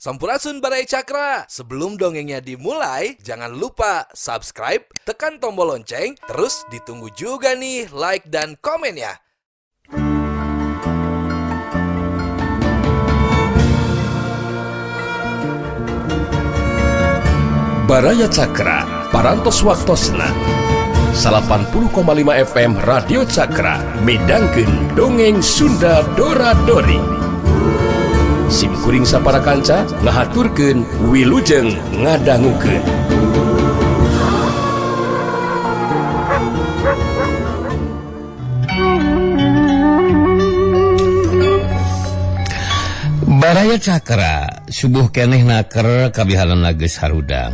Sampurasun Baraya Cakra. Sebelum dongengnya dimulai, jangan lupa subscribe, tekan tombol lonceng, terus ditunggu juga nih like dan komennya. Baraya Cakra, Parantos Waktosna 80,5 FM Radio Cakra midangkeun dongeng Sunda Dora Dori. Sim kuring sapara kanca ngahaturkeun wilujeng ngadangukeun. Baraya Cakra subuh keneh naker kabihalanna geus harudang.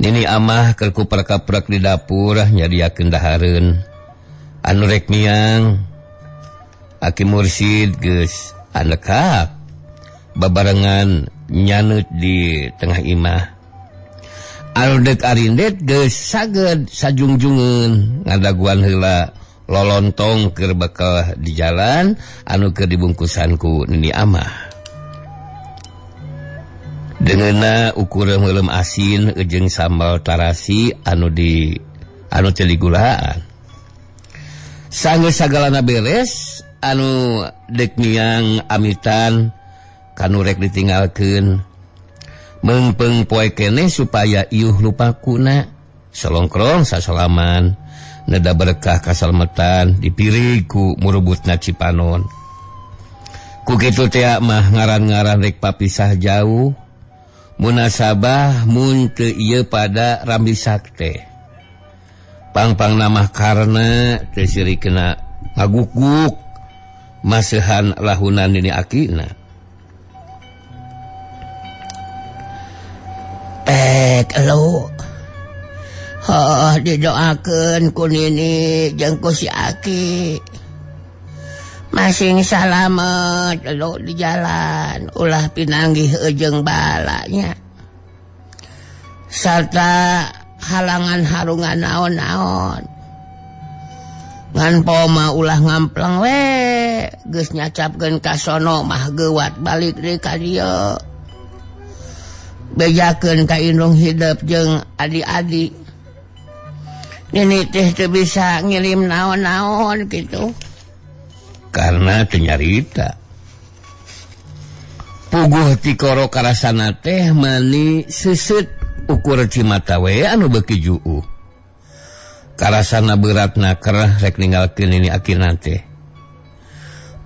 Nini amah keur kuprak-kaprak di dapur nyadiakeun dahareun. Anu rek miang Aki Mursid geus andekap babarengan nyanut di tengah imah. Anu deuk arindet geus saged sajungjungeun ngadaguan heula lolontong keur bekal di jalan anu keur dibungkusan ku Nini amah. Dengeuna ukur meuleum asin jeung sambal tarasi anu di anu teu digulaan. Sanggeus sagalana beres anu deuk miang amitan kanu rek ditinggalkeun. Meungpeung poe keneh supaya iuh lupakuna solongkrong sasalaman neda berkah kasalmetan dipirig ku murubutna Cipanon. Ku kitu teh mah ngaran-ngaran rek papisah jauh. Munasabah mun teu ieu pada rambisak teh. Pangpang namah karena teu sirikeuna ngagukguk maseuhan lahunan nini akina. Pek elu. Heuh didoakeun ku nini jeung ku si aki. Masing salamet elu di jalan ulah pinanggih jeung balanya. Sarta halangan harungan naon-naon. Ngan poma ulah ngampleng we geus nyacapkeun ka sono mah geuwat balik deui ka dieu. Bejakeun ka indung hidep jeung adi-adi. Nini teh teu bisa ngirim naon-naon kitu. Karena teu nyarita. Puguh tikoro karasana teh mani seuseut ukur cimata we anu beuki juuh. Karasana beratna kereh rek ninggalkeun nini akina teh.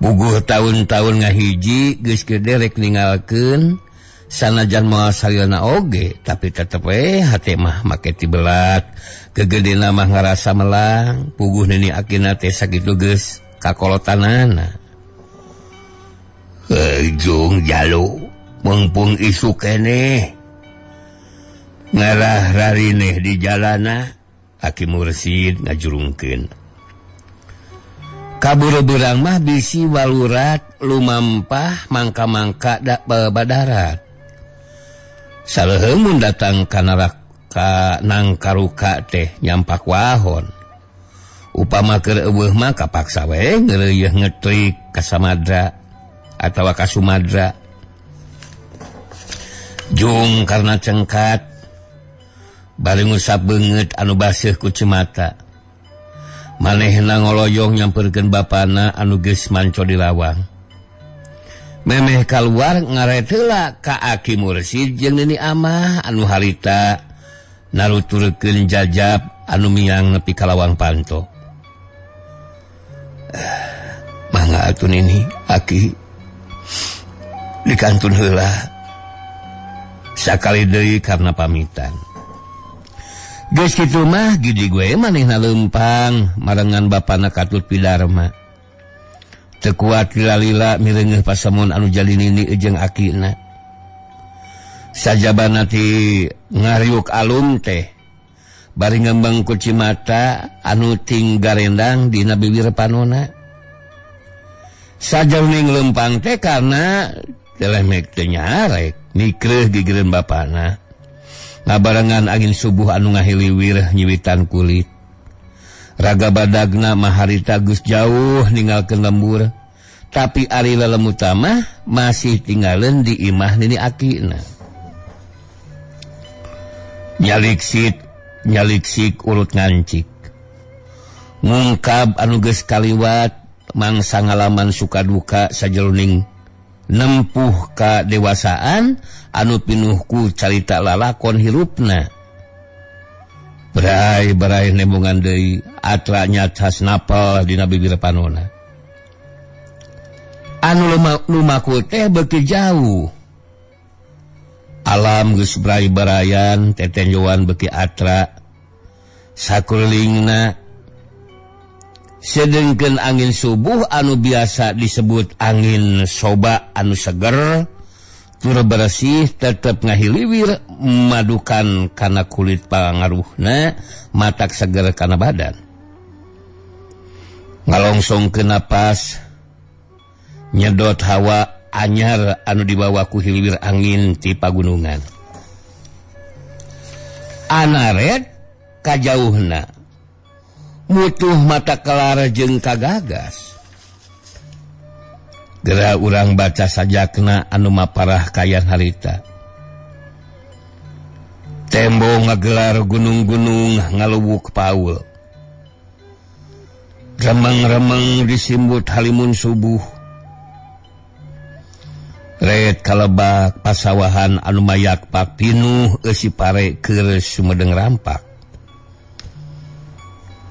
Puguh taun-taun ngahiji geus gede rek ninggalkeun sanajan moal salilna oge tapi tetep we hate mah make tibelat. Gegedena mah ngarasa melang puguh nini akina teh sakitu geus kakolotanana. Hejung jalu mengpung isu keneh ngarah rarineh di jalana. Aki Mursid ngajurungkeun. Kaburu beurang mah bisi walurat lumampah mangka-mangka da badarat. Saleuheung mun datang ka neraka nangkaruka teh nyampak wahon. Upama keur eueuh mah kapaksa we ngeureuyeuh ngetrik ka Samadra atawa ka Sumadra. Jung karena cengkat bari ngusap beungeut anu baseuh ku cemata. Manehna ngoloyong nyamperkeun bapana anu geus manco di lawang. Memeh kaluar ngaret heula ka Aki Mursid jeung Nini Amah anu harita naruturkeun jajab anu miang nepi ka lawang panto. Mangga atuh Nini, Aki dikantun heula sakali deui karena pamitan. Geus kitu mah gidi gue manehna leumpang marengan bapana katut pidarma. Teu kuat lila-lila mireungeuh pasemon anu jadi nini jeung akina. Sajabana ti ngariuk alum teh bari ngembang ku cimata anu ting garendang dina bibir panona. Sajroning leumpang teh karena telemek teh nyarek mikreuh gigireun bapana. Ngabarengan angin subuh anu ngahiliwir nyiwitan kulit. Raga badagna mah harita geus jauh ninggalkeun lembur. Tapi ari lelemu mah masih tinggalin di imah nini akina. Nyaliksik urut ngancik. Ngungkab anu geus kaliwat mangsa ngalaman suka duka sajeroning nempuh ka dewasaan anu pinuhku carita lalakon hirupna. Berai-berai nembongan deui atra nyacas napel dina bibir panona. Anu lumaku teh beuki jauh. Alam geus berai-berayan tetenjoan beuki atra sakulilingna. Sedengkeun angin subuh anu biasa disebut angin soba anu seger tur bersih tetep ngahiliwir madukan kana kulit pangaruhna matak seger kana badan. Ngalongsongkeun napas nyedot hawa anyar anu dibawa ku hiliwir angin ti pagunungan. Anaret kajauhna mutuh mata kelar jeung kagagas. Gera urang baca sajakna anu maparah kayan harita. Tembo ngagelar gunung-gunung ngaluwuk paul. Remeng-remeng disimbut halimun subuh. Ret kalebak pasawahan anu mayak pak pinuh eusi pare keur sumedeng rampak.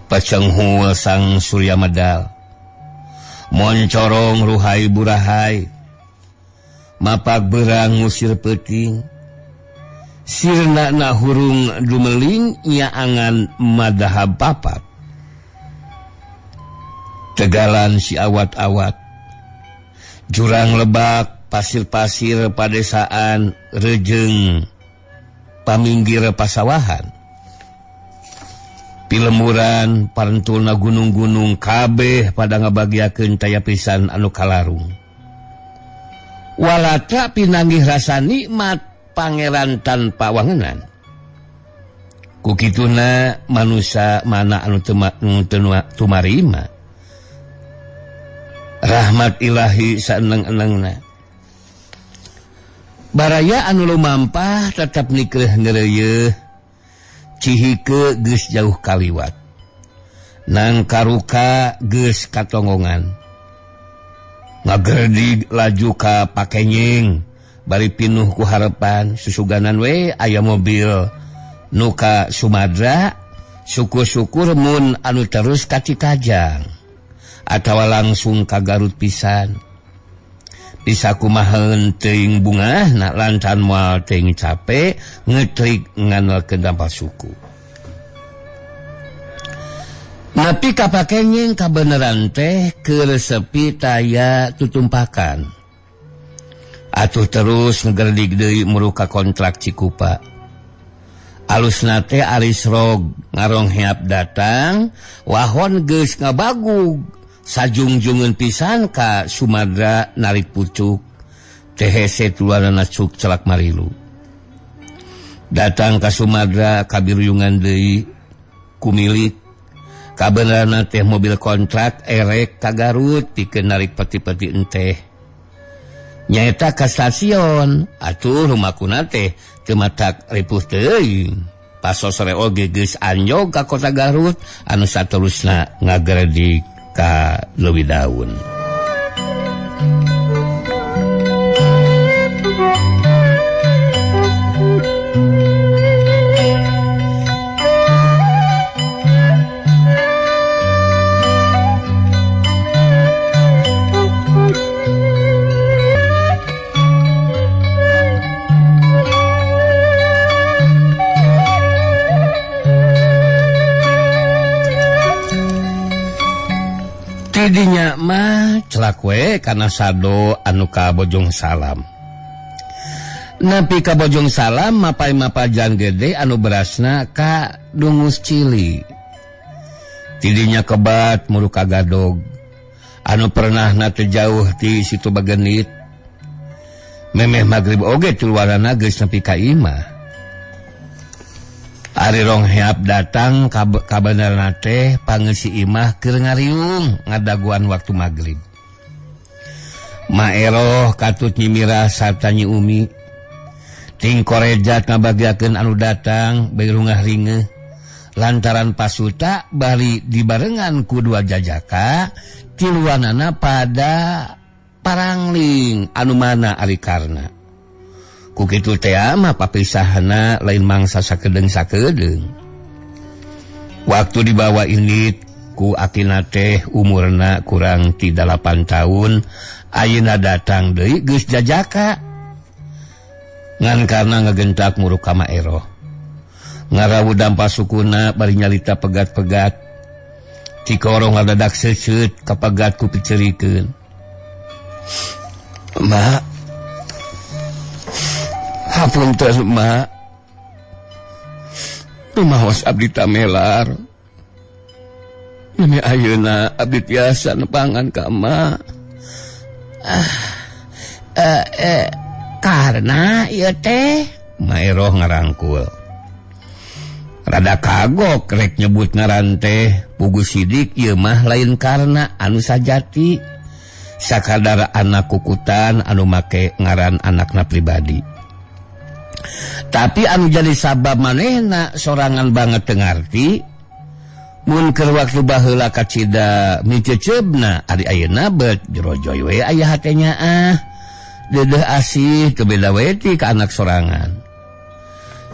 Pacenghul sang surya medal. Moncorong ruhai burahai. Mapak berang ngusir peuting. Sirna na hurung dumeling nyaangan madahab papat. Tegalan si awat-awat. Jurang lebak pasir-pasir padesaan rejeng paminggir pasawahan. Pilemuran parentulna gunung-gunung kabeh pada ngabagiakeun taya pisan anu kalarung. Walatra pinanggih rasa nikmat pangeran tanpa wangenan. Ku kituna manusa mana anu tumarima. Rahmat ilahi saeneng-enengna. Baraya anu lumampah tetap nikreuh ngeureuyeeh. Cihike geus jauh kaliwat. Nang karuka geus katonggongan. Ngagerdig laju ka pakenying bari pinuh ku harepan susuganan we aya mobil nu ka Sumatera syukur-syukur mun anu terus ka Cikajang atawa langsung ka Garut pisan. Bisa kumaheun teuing bungah nak lancan moal teuing cape ngetrik nganalkeun dampal suku. Nepi ka pakenying kabeneran teh keur sepi taya tutumpakan. Atuh terus ngegerdig deui muru ka kontrak Cikupa. Alusna teh aris rog ngarongheap datang wahon geus ngabagug. Sajungjungeun pisan ka Sumatera narik pucuk teh hese tuluanana cuk celak marilu. Datang ka Sumatera kabiruyungan deui kumilik. Kabenerna teh mobil kontrak erek ka Garut pikeun narik peti-peti enteh. Nyaeta ka stasiun atuh lumakuna teh teu matak ripuh teuing. Pasosore oge geus anjog ka kota Garut anu saterusna ngageredig ka leuwih daun. Tidinya mah celak we kana sado anu ka Bojong Salam. Nepi ka Bojong Salam mapai-mapajan gede anu berasna ka Dungus Cili. Tidinya kebat muru ka Gadog anu pernahna teu jauh ti situ Bagenit. Memeh magrib oge tuluaranna geus nepi ka imah. Ari rongheap datang kabenerna teh pangeusi imah keur ngariung ngadaguan waktu magrib. Maeroh katut Nyi Mirah sarta Nyi Umi ting korejat ngabagiakeun anu datang bari rungah ringeuh lantaran pasuta bari dibarengan ku dua jajaka tiluanana pada parangling anu mana ari Karna. Ku kitu teh mah papisahna lain mangsa sakedeung-sakedeung. Waktu dibawa indit ku akina teh umurna kurang ti 8 tahun, ayeuna datang deui geus jajaka. Ngan karena ngagentak muruk ka Maeroh. Ngarawu dampa sukuna bari nyalita pegat-pegat. Cikoro ngadadak seuceut kapegat ku picerikeun. Mak, hapunten mak. Rumaos abdi tamelar. Mimi ayeuna abdi tiasa nepangan ka emak. Karena ieu teh Maeroh ngarangkul. Rada kagok rek nyebut ngaran teh pugu sidik ieu mah lain karena anu sajati. Sakadar anak kukutan anu make ngaran anakna pribadi. Tapi anu jadi sabab manehna sorangan banget teu ngarti. Mun keur waktu baheula kacida miceceubna ari ayeuna bet jero joy we aya hatenya ah. Dedeh asih teu beda we ti ka anak sorangan.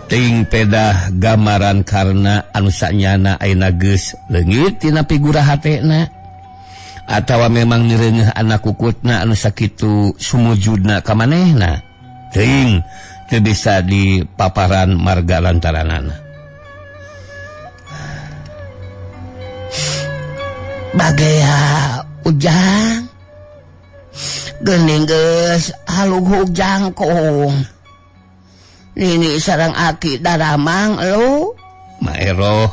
Ting pedah gambaran karena anu sanyana ayeuna geus leungit tina figura hatena. Atawa memang nireungeuh anak kukutna anu sakitu sumujudna ka manehna. Teuing teu bisa dipaparan marga lantaranana. Bagea ujang geuning geus haluhug jangkung. Nini sareng aki daramang lu. Maeroh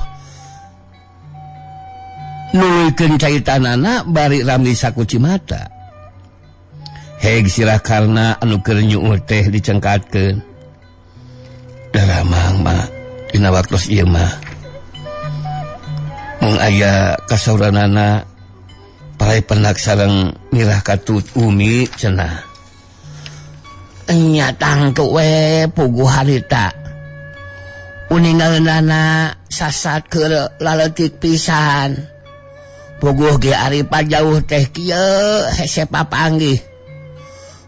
nuluykeun caitanana bari ramli sakuci mata. Heg sirah karna anu keur nyuuh teh dicengkatkeun. Daramang mah dina waktos ieu mah mung aya kasauranana parai penak sareng Mirah katut Umi cenah. Nya tangtu we puguh harita. Uningaeunana sasat keur laletik pisan. Puguh ge ari pajauh teh kieu hese papanggih.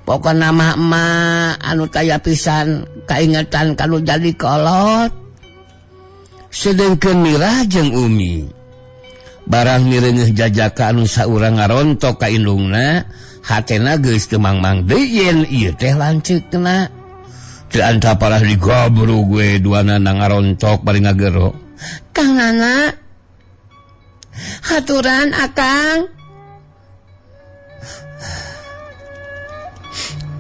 Pokona mah emak anu taya pisan kaingetan kanu jadi kolot. Sedengkeun Mirah jeung Umi barang mireungeuh jajaka anu saurang ngarontok ka indungna, hatena geus teu mangmang deui yen ieu teh lanceukna. Teu antaparah digabrug we duanana ngarontok bari ngagero. Kang Nana, haturan akang.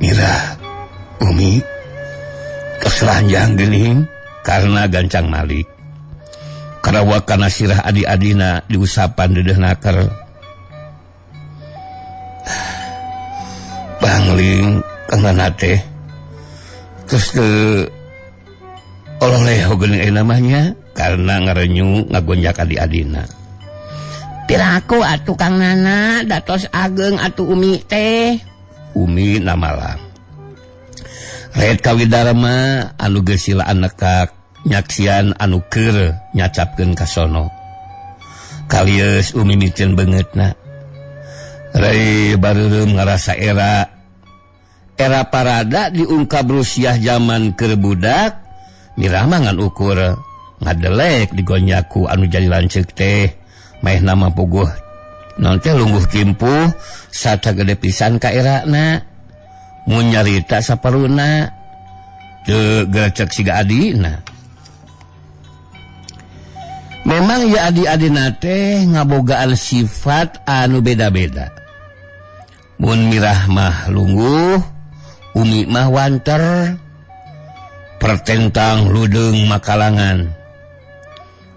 Mirah, Umi, keselanjang geuning karena gancang malik. Karawak kana sirah adi-adina diusapan dedeh naker. Bangling kang Nana teh. Terus ke oleh geuning namanya karena ngarenyu ngagonjak adi-adina. Piraku atuh Kang Nana datos ageng atuh Umi teh. Umi namalang. Red kawidarma anu geus sila anekak nyaksian anu keur nyacapkeun kasono. Kalieus Umi miceun beungeutna. Rei bareureum ngarasa era. Era parada diungkap Rusiah zaman keur budak, Mirah mah ngan ukur ngadelek digonyaku anu jadi lanceuk teh. Maeh nama puguh naon teh lungguh kimpuh sarta gede pisan ka erana. Mun nyarita saparuna teu gerecek siga adina. Memang ya adi-adina teh ngabogaan sifat anu beda-beda. Mun Mirah mah lungguh, Umi mah wanter, pertentang ludeung makalangan.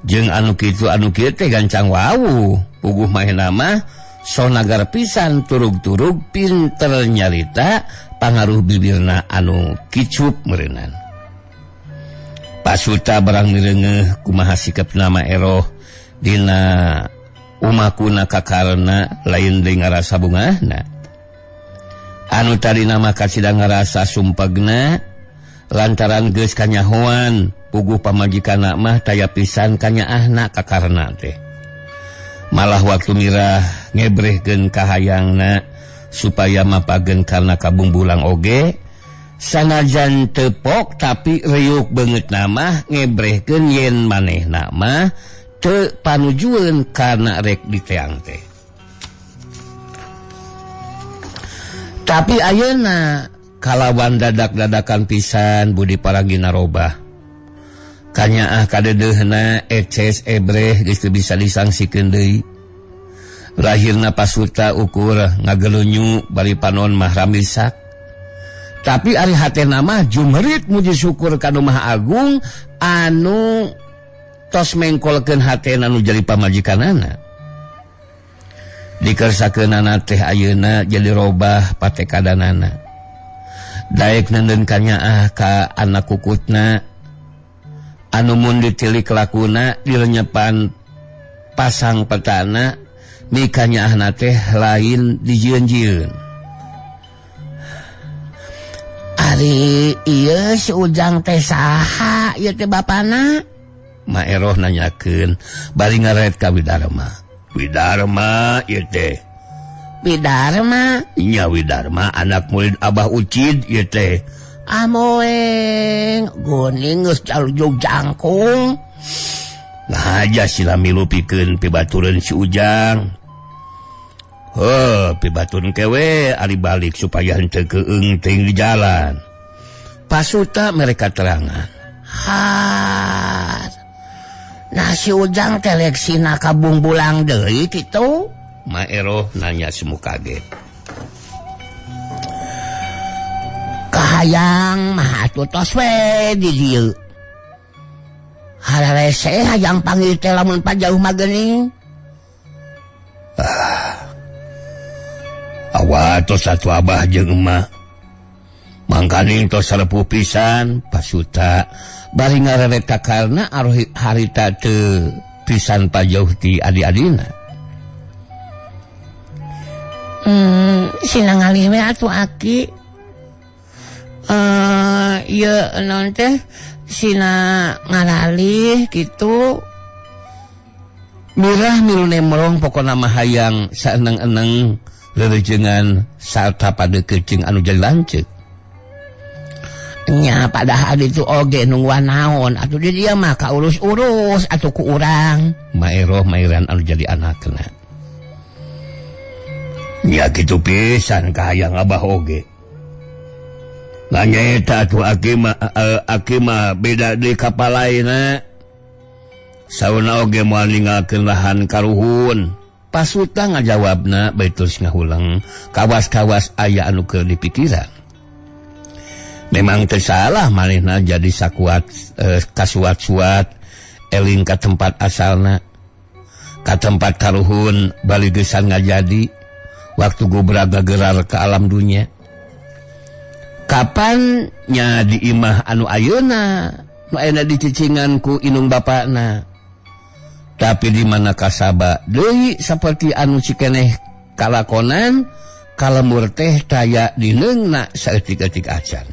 Jeung anu kitu anu kieu teh gancang wawuh, puguh mahena mah sonagar pisan turug-turug pinter nyarita pangaruh bibirna anu kicup meureunnan. Pasuta barang mireungeuh kumaha sikap nama Eroh dina umakuna kakarna lain deui ngarasa bungahna. Anu tadi nama kasida ngarasa sumpegna lantaran geus kanyahoan puguh pamajikanna mah taya pisan kanyaahna kakarna teh. Malah waktu mirah ngebrehkeun kahayangna supaya mapageun karena kabungbulang oge sanajan tepok tapi riuk beungeut mah ngebrehkeun yen manehna mah teu panujueun kana rek diteang teh. Tapi ayeuna kalawan dadak-dadakan pisan budi paragina robah. Kanyaah kadeudeuna eces ebreh geus teu bisa disangsikeun deui. Lahirna pasuta ukur ngagelunyu bari panon mah ramisak. Tapi ari hatena mah jumrit muji syukur ka Nu Maha Agung anu tos mengkolkeun hatena nu jadi pamajikanana. Dikersakeunana teh ayeuna jadi robah patekadanana. Daek neundeun kanyaah ka anak kukutna anu mun ditilik lakuna dilenyepan pasang petana mikanyaahna teh lain dijieun-jieun. Ari ieu si Ujang teh saha ieu teh bapana? Maeroh nanyakeun bari ngaret ka Widarma. Widarma ieu teh. Widarma? Nya Widarma anak murid Abah Ucid ieu teh. Amoeng geuning geus calujug jangkung. Ngaja sila milu pikeun pibatureun si Ujang. Heuh, pibaturun kewe ari balik supaya henteu keung teuing di jalan. Pasuta mereka terangan. Har. Nah si Ujang teh leksina ka bungbulang deui kitu? Maeroh nanya semu kaget. Kahayang mah atuh tos we di dieu. Hararese hayang panggil teh lamun pajauh mah geuning. Awak tos satu abah jeung emak. Mangkaning tos sarepuh pisan pasuta bari ngareret kakarna aruh harita teu pisan pajauh ti adi-adina. Sina ngalih we atuh aki. Ieu naon teh sina ngaralih kitu. Mirah milu nemrong pokona mah hayang saeneng-eneng leurejengan sarta padeukeut jeung anu jadi lanceuk. Nya padahal itu oge nungguan naon atuh di dia mah kaurus-urus atuh ku urang. Maeroh mairan anu jadi anakna. Nya kitu pisan kahayang abah oge. Nanya eta atuh aki mah beda deui kapalaina. Sauna oge moal ninggalkeun lahan karuhun. Pasuta ngajawabna bari terus ngahuleng kawas-kawas aya anu keur dipikiran. Memang teu salah manehna jadi sakuat kasuat-suat eling ka tempat asalna. Ka tempat karuhun bali geusan ngajadi waktu gubra gagerar ke alam dunia. Kapan nya di imah anu ayeuna nu ayeuna dicicingan ku inung bapakna. Tapi di mana kasaba deui saperti anu cikeneh kalakonan kalemur teh taya dineungna saeutik-eutik acan.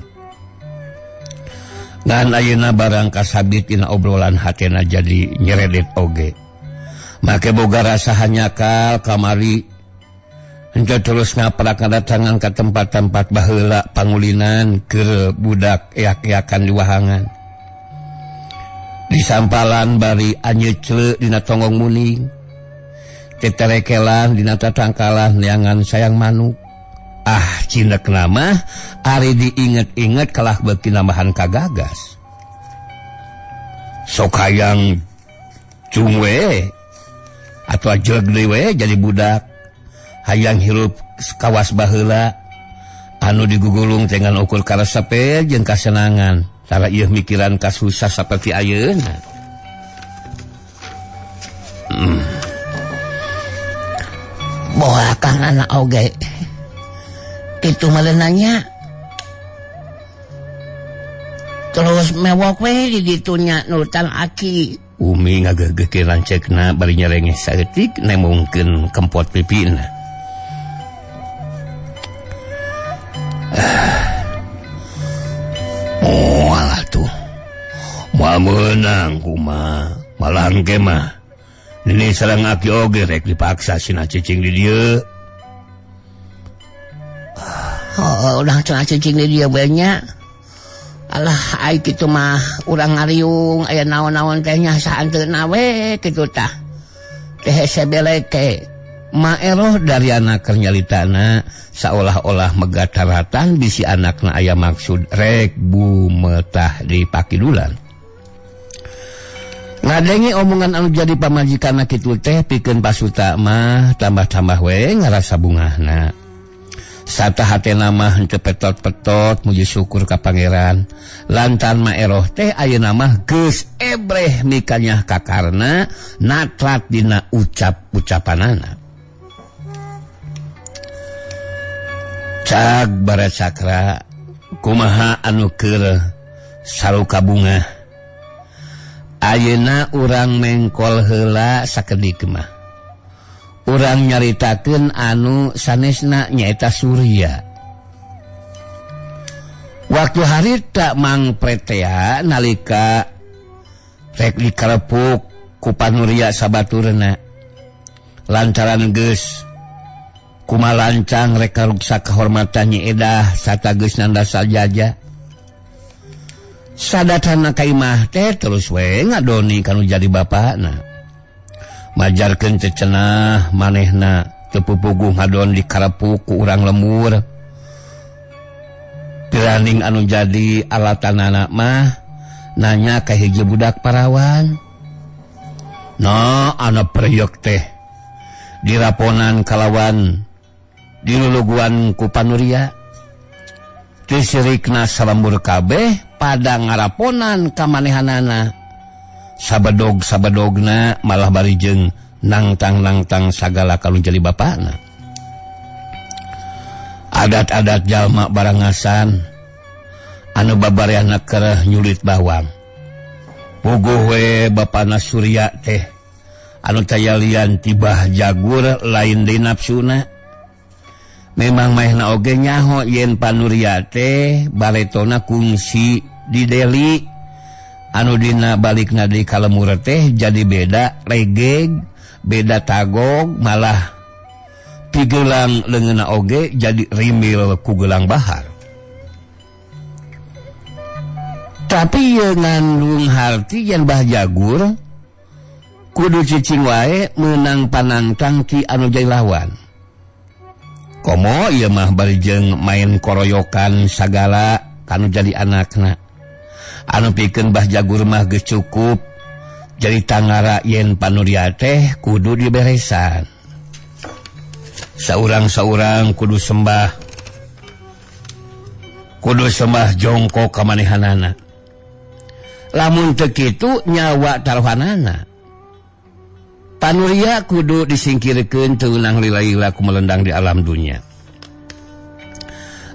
Ngan ayeuna barang kasabit dina obrolan hatena jadi nyeredet oge. Make boga rasa hanyakal kamari henteu terus ngaprak ngadatangan ka tempat-tempat baheula pangulinan keur budak eak-eakan di wahangan. Disampalan bari anyecle dina tonggong muning. Teterekelan dina tatangkalan neangan sayang manuk. Ah cinek nama ari diinget-inget kalah beuki nambahan kagagas. Sok hayang cung we atuh jelek deui we jadi budak. Hayang hirup kawas baheula anu digugulung teh ngan ukur karesepe jeung kasenangan. Tara ieu mikiran kasusah saperti ayeuna. Boa kang anak oge. Kitu meureunanya. Terus mewok we di ditunya nurutan aki. Umi ngageugekeun lanceukna bari nyerengeh saeutik nemongkeun kempot pipina. Moal meunang kumaha malah engke mah nini sareng aki oge rek dipaksa sina cicing di dieu. Oh, udah cenah cicing di dieu bae nya. Alah ai kitu mah urang ngariung aya naon-naon teh nya saanteuna we kitu tah. Teh hese beleke. Maeroh dari anak keur nyalitana saolah-olah megataratan bisi anakna aya maksud rek bumetah di pakidulan. Ngadenge omongan anu jadi pamajikanna kitu teh pikeun Pasuta mah tambah-tambah we ngarasa bungahna. Sata hatena mah henteu petot-petot muji syukur ka pangeran. Lantaran Maeroh teh ayeuna mah geus ebreh mikanyah kakarna natrat dina ucap-ucapanana. Cag bara cakra kumaha anu keur saruka bungah. Ayeuna urang mengkol heula sakedik mah. Urang nyaritakeun anu sanesna nyaeta Surya. Waktu harita Mang Pretea nalika rek dikarepuk ku Panuria sabaturna. Lantaran geus kumalancang rek karuksa kehormatan Nyi Edah sarta geus nanda sajaja. Sadatana ka imah teh terus we ngadoni kanu jadi bapakna. Majarkeun cecenah manehna teu pupuguh ngadon dikarepuk ku urang lemur. Piraning anu jadi alatanana mah nanya ka hiji budak parawan. Nah, ana preyok teh diraponan kalawan diluluguan ku Panuria. Tisirikna salembur kabeh pada ngaraponan ka manehanana. Sabedog-sabedogna malah bari jeung nangtang-nangtang sagala kalun jadi bapakna. Adat-adat jalma barangasan anu babareana kereh nyulit bawang. Puguh we bapana Surya teh anu tayalian tibah jagur lain deui nafsuna. Memang maehna oge nyaho yen Panuria teh baretona kungsi di Deli. Anu dina balikna di kalemur teh jadi beda regeg, beda tagog, malah pigelang leungeunna oge jadi rimil ku gelang bahar. Tapi ieu ngandung harti yen Bah Jagur kudu cicing wae meunang panangtang ti anu jadi lawan. Komo ieu mah bari jeung main koroyokan sagala kanu jadi anakna. Anu pikeun Bah Jagur mah geus cukup jadi tangara yen Panuria teh kudu diberesan. Saurang-saurang kudu sembah jongkok ka manehanana. Lamun teu kitu nyawa taruhanana. Panuria kudu disingkirkeun teu meunang lila-lila ku melendang di alam dunya.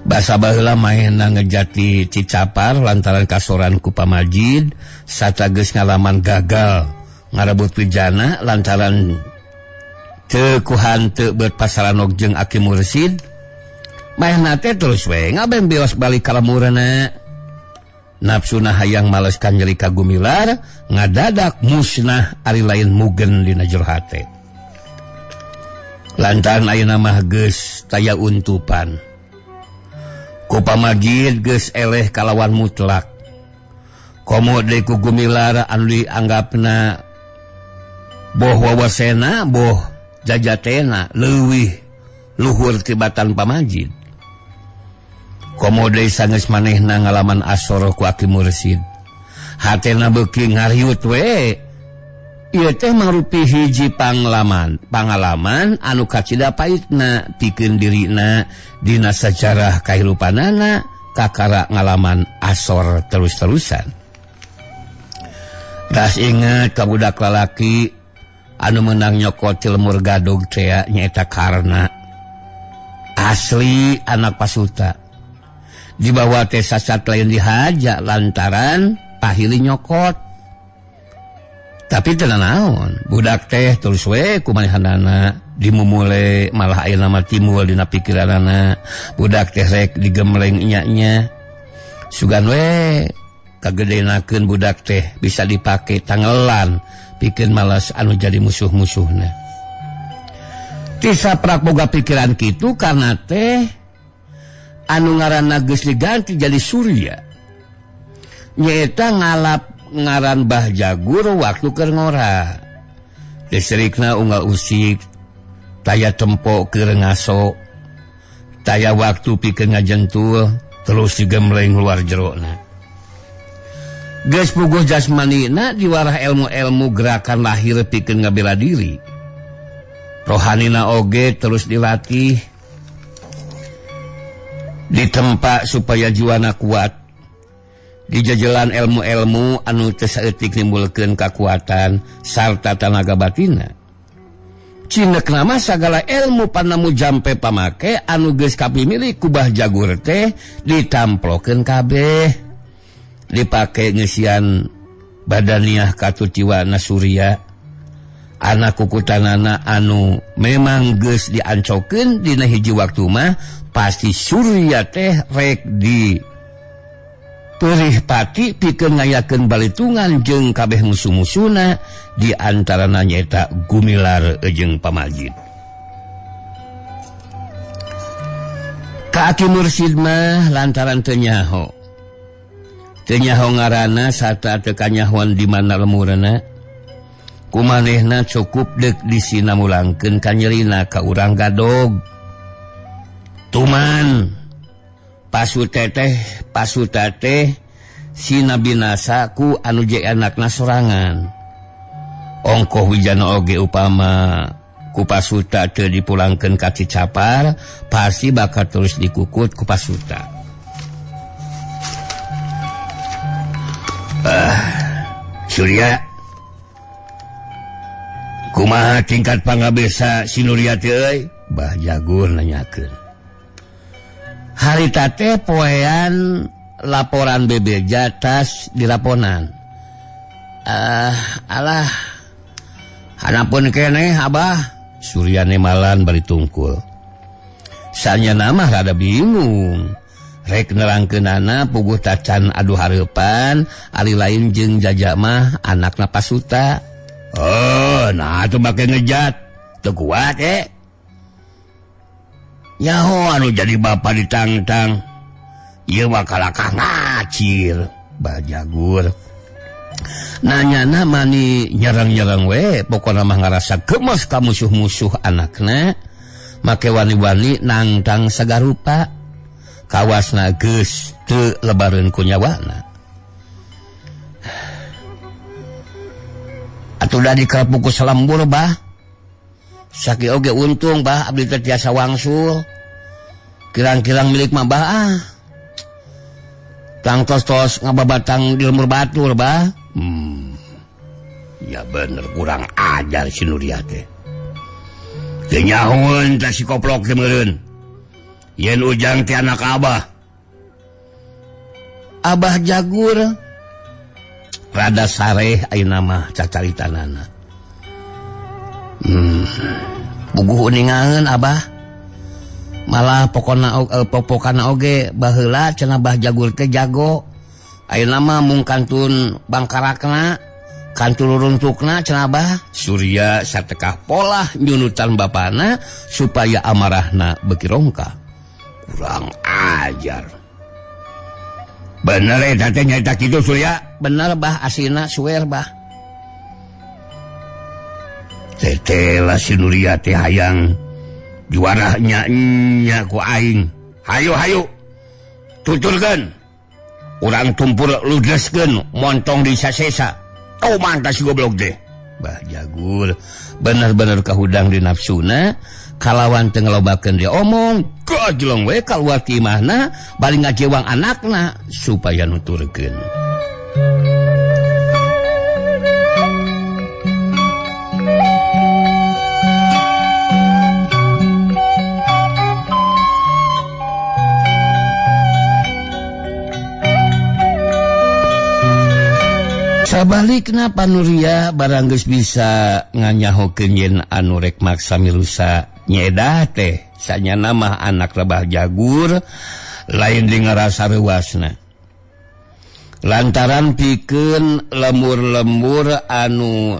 Basa baheula maehna ngejati Cicapar lantaran kasoran ku pamajid sarta geus ngalaman gagal ngarebut wijana lantaran teu kuhanteu beut pasaranok jeung Aki Mursid. Maehna teh terus we ngabembeos balik ka lemurna. Nafsuna hayang maleskan nyeri ka Gumilar ngadadak musnah ari lain mugen dina jero hate. Lantaran ayeuna mah geus taya untupan. Ku pamajid geus eleh kalawan mutlak. Komo deui ku Gumilar anu dianggapna boh wawasena boh jajatena leuwih luhur tibatan pamajid. Komo deui sanggeus manehna ngalaman asor ku Aki Mursid. Hatena beuki ngariut we. Ieu teh mangrupi hiji pangalaman anu kacida paitna pikeun dirina dina sajarah kahirupanana kakara ngalaman asor terus-terusan. Tas inget ka budak lalaki anu meunang nyokot ti lemur gadog teh nyaeta Karna. Asli anak Pasuta. Dibawa teh sasat lain dihaja lantaran pahili nyokot. Tapi teu naon, budak teh terus we kumanehanana dimumule malah ayeuna mah timbul dina pikiranana. Budak teh rek digemleng nya-nya. Sugan we Kagedenakeun budak teh bisa dipake tangelan pikeun malas anu jadi musuh-musuhna. Tisa prak boga pikiran kitu karena teh anu ngaranna geus diganti jadi Surya. Nyaeta ngalap ngaran Bah Jagur waktu keur ngora. Listrikna unggal usik, taya tempo keur ngaso, taya waktu pikeun ngajentul terus digembleng luar jerona. Geus puguh jasmanina diwarah ilmu-ilmu gerakan lahir pikeun ngabela diri. Rohanina oge terus dilatih, ditempa supaya jiwana kuat. Dijajalan ilmu-ilmu anu teu saeutik nimbulkeun kakuatan sarta tanaga batinna. Cinek nama sagala ilmu panamu jampe pamake anu geus kapimilik ku Bah Jagur teh ditamplokeun kabeh. Dipake ngeusian badaniah katuciwana Surya. Anak kukutanana anu memang geus diancokeun dina hiji waktu mah pasti Surya teh rek di perih pati pikeun ngayakeun balitungan jeung kabeh musuh-musuhna di antarana nyaeta Gumilar jeung Pamajid. Ka Aki Mursid mah lantaran teu nyaho. Teu nyaho ngaranna sarta teu kanyahoan di mana lemurna. Kumanehna cukup deuk disinamulangkeun kanyerina ka urang gadog. Tuman pasuta teh sina binasa ku anu je anakna sorangan. Ongkoh wijana oge upama ku pasuta teu dipulangkeun ka Cicapar pasti bakal terus dikukut ku pasuta. Surya, kumaha tingkat pangabesa si Nuria teh euy? Bah Jagur nanyakeun. Harita teh poean laporan bebeja tas dilaponan. Alah, hanapun keneh abah. Suryane malan bari tungkul. Sanyana mah rada bingung. Rek nerangkeunana puguh tacan adu hareupan, ari lain jeung jajak mah anakna pasuta. Oh, nah atuh make ngejat. Teu kuat Nyaho anu jadi bapa ditangtang. Ieu mah kalakah ngacir. Bah Jagur. Nanyana mani nyerang-nyerang we, pokona mah ngarasa gemes ka musuh-musuh anakna, make wani-wani nangtang sagarupa. Kawasna geus teu lebareun ku nyawana. Atuh da dikerepuk ku salembur bah. Saki oge untung bah abdi teh tiasa wangsul. Kirang-kirang milik mah bah ah. Tang tos-tos ngababatang di lemur batur bah. Ya bener kurang ajar si Nuria teh. Teu nyahoeun teh si koplok teh meureun. Yen Ujang teh anak abah. Abah Jagur rada sareh ayeuna mah cacaritanana. Puguh uningaeun abah. Malah pokona popokana oge baheula cenah Bah Jagur teh jago. Ayeuna mah mung kantun bangkarakna, kantun ruruntukna cenah Bah. Surya satekah polah nyunutan bapana supaya amarahna beuki rongka. Kurang ajar. Bener eta teh nyaeta kitu Surya? Bener bah, asina suwer bah. Teteh lah si Nuria teh hayang juarahnya nya ku aing. Hayu hayu. Tuturkeun. Urang tumpur ludreskeun montong di sasesa. Tau mantas si goblok teh. Bah Jagur bener-bener kahudang di nafsuna kalawan teu ngalobakeun dia omong gajlong we kaluar ti imahna bari ngajewang anakna supaya nuturkeun. Sabalikna Panuria barang geus bisa nganyahokeun yen anu rek maksa mirusa nyedah teh sanyana mah anak Lebah Jagur lain di ngarasa reuasna. Lantaran pikeun lemur-lemur anu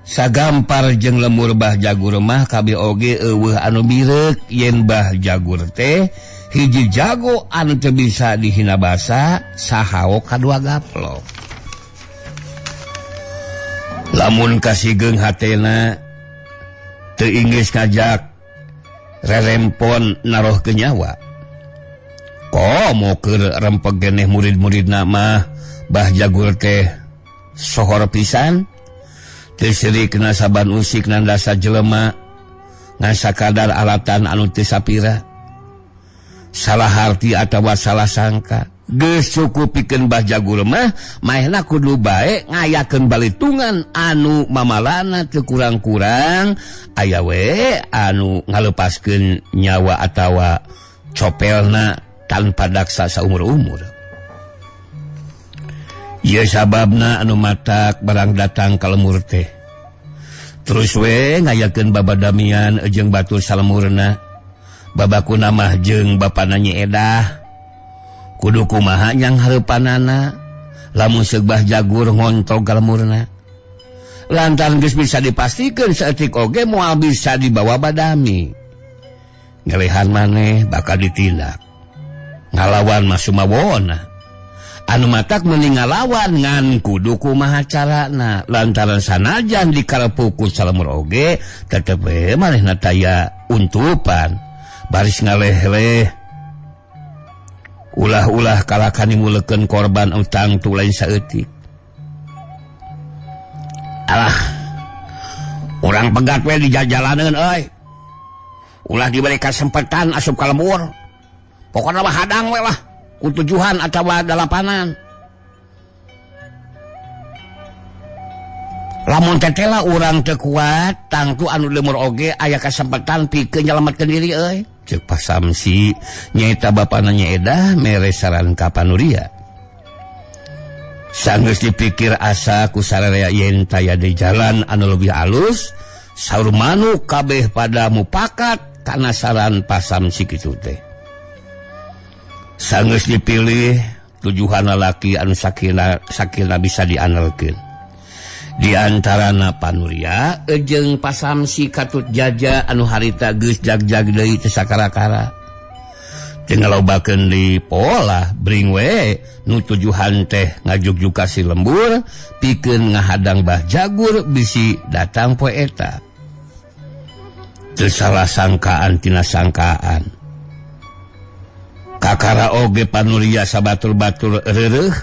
sagampar jeung lemur Bah Jagur mah kabeh oge eueuh anu bireuk yen Bah Jagur teh hiji jago anu teu bisa dihina basa sahawo kadua gaplok. Lamun kasigeung hatena teu inggis ngajak rerempon naroh ke nyawa. Komo keur rempeg geneh murid-muridna mah Bah Jagur teh sohor pisan. Teu sirik na saban usik nandasa jelema ngan sakadar alatan anu teu sapira. Salah harti atawa salah sangka. Geus cukup pikeun Bah Jagur mah maehna kudu bae ngayakeun balitungan anu mamalana teu kurang-kurang aya we anu ngalepaskeun nyawa atawa copelna tanpa daksa saumur-umur. Ieu sababna anu matak barang datang ka lemur teh. Terus we ngayakeun babadamian jeung batur salemurna. Babakuna mah jeung bapana Nyi Edah. Kudu kumaha nyang hareupanana lamun seuk Bah Jagur ngontrol ka lemurna. Lantaran geus bisa dipastikeun saeutik oge moal bisa dibawa badami. Ngelehan maneh bakal ditindak. Ngalawan mah sumawona. Anu matak mending ngalawan ngan kudu kumaha carana lantaran sanajan dikarepuku salemur oge tetep we manehna taya untupan baris ngaleh-leh ulah-ulah kalakani muleukeun korban utang tu lain saeutik. Alah, urang pegat we di jalanan euy. Ulah diberi kesempatan asup ka lembur. Pokokna mah hadang we lah ku tujuhan atawa dalapanan. Lamun tetela urang teu kuat, tangtu anu lemur oge aya kesempatan pikeun nyalametkeun diri euy. Ceuk Pak Samsi nyaeta bapana Nyi Edah mere saran ka Panuria. Sanggeus dipikir asa ku sararea yen taya di jalan anu leuwih alus, saur manuk kabeh pada mupakat kana saran Pak Samsi kitu teh. Sanggeus dipilih tujuhan lalaki anu sakina bisa diandalkeun. Di antarana Panuria jeung Pak Samsi katut jaja anu harita geus jag-jag deui teu sakara-kara. Teu ngalobakeun di pola bring we nu tujuhan teh ngajugjug ka si lembur pikeun ngahadang Bah Jagur bisi datang poe eta. Teu salah sangkaan tina sangkaan. Kakara oge Panuria sabatur-batur reureuh.